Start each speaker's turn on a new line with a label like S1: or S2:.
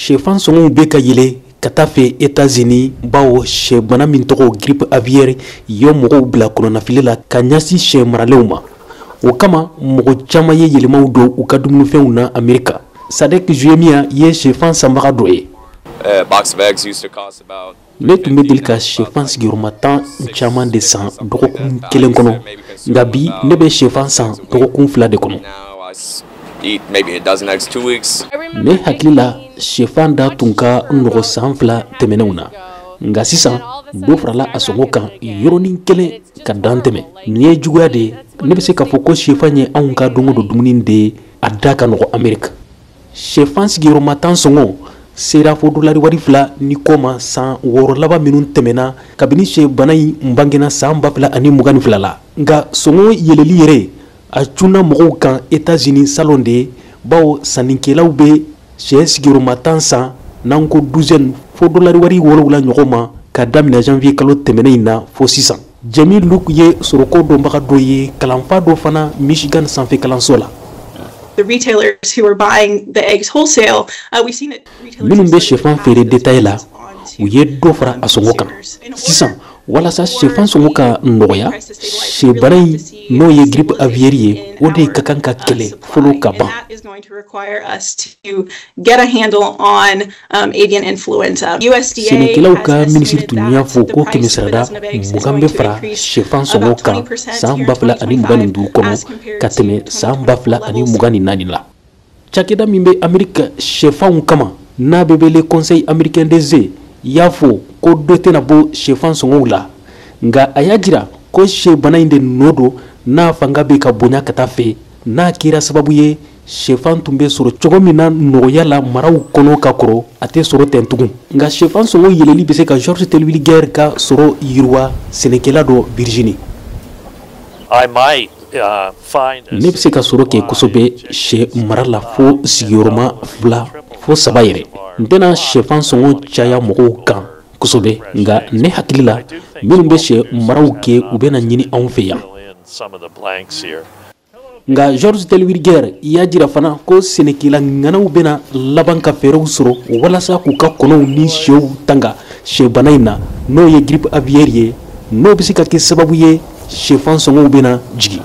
S1: Shɛfan sɔngɔw bɛ ka yɛlɛ ka taa fɛ États-Unis, bawo sɛbana min tɔgɔ grippe aviaire ye mɔgɔw bila kɔnɔnafili la ka ɲɛsin sɛ maralenw ma. O kama, mɔgɔ caman ye yɛlɛmaw don u ka dumunifɛnw na Amerika. Sadek Zuemiya ye shɛfan sanbaga dɔ ye. Ne tun bɛ deli ka shɛfan sigiyɔrɔma 10 caman de san dɔgɔkun kelen kɔnɔ, nka bi ne bɛ shɛfan san dɔgɔkun 2 de kɔnɔ. Ne hakili la, shɛfan da tun ka nɔgɔ san 2 tɛmɛnenw na, nka sisan dɔ farala a sɔngɔ kan yɔrɔnin kelen ka dan tɛmɛ. Nin ye juguya de ye. Ne bɛ se k'a fɔ ko shɛfan ye anw ka don o don dumuni de ye, a da ka nɔgɔ Amerika. Shɛfan sigiyɔrɔma 10 sɔngɔ sera fo dolari wari 2 ni kɔ ma san 6 laban minnu tɛmɛna kabini sɛbana in bangena san 2022 la. Nka sɔngɔ yɛlɛli yɛrɛ a cunna mɔgɔw kan États-Unis salon de, bawo sannikɛlaw bɛ sɛ sigiyɔrɔma 10 san n'an ko douzaine fo dolari wari 7 ɲɔgɔn ma ka daminɛ janvier kalo tɛmɛnen in na fo sisan. Jamie Luke ye sɔrɔko dɔnbaga dɔ ye, kalanfa dɔ fana Michigan sanfɛ kalanso la. Minnu bɛ shɛfan feere détail la, u ye dɔ fara a sɔngɔ kan sisan walasa shɛfan sɔngɔ ka nɔgɔya. Sɛbana in, n'o ye grippe aviaire ye, o de ka kan ka kɛlɛ fɔlɔ ka ban. Sɛnɛkɛlaw ka minisiri tun y'a fɔ ko 120% bɛ fara shɛfan sɔngɔ kan san 2025 kɔnɔ ka tɛmɛ san 2024 la. Cakɛda min bɛ Amerika shɛfanw kama, n'a bɛ wele Conseil américain des œufs, y'a fɔ ko dɔ tɛna bɔ shɛfan sɔngɔw la, nka a y'a jira ko sɛbana in de nɔ don, n'a fanga bɛ ka bonya ka taa fɛ, n'a kɛra sababu ye shɛfan tun bɛ sɔrɔ cogo min na nɔgɔya la maraw kɔnɔ ka kɔrɔ, a tɛ sɔrɔ ten tugun. Nka shɛfan sɔngɔ yɛlɛli bɛ se ka George Terwilliger ka sɔrɔ yiriwa, sɛnɛkɛla dɔ Virginie. Ne bɛ se ka sɔrɔ kɛ kosɛbɛ sɛ mara la fo sigiyɔrɔma 2 fo 3 yɛrɛ. N tɛna shɛfan sɔngɔ caya mɔgɔw kan kosɛbɛ, nka ne hakili la, minnu bɛ sɛ maraw kɛ, u bɛna ɲini anw fɛ yan. Nka George Terwilliger y'a jira fana ko sɛnɛkɛla ŋanaw bɛna laban ka fɛɛrɛw sɔrɔ walasa k'u ka kɔnɔw ni sɛw tanga sɛbana in na, n'o ye grippe aviaire ye, n'o bɛ se ka kɛ sababu ye shɛfan sɔngɔw bɛna jigin.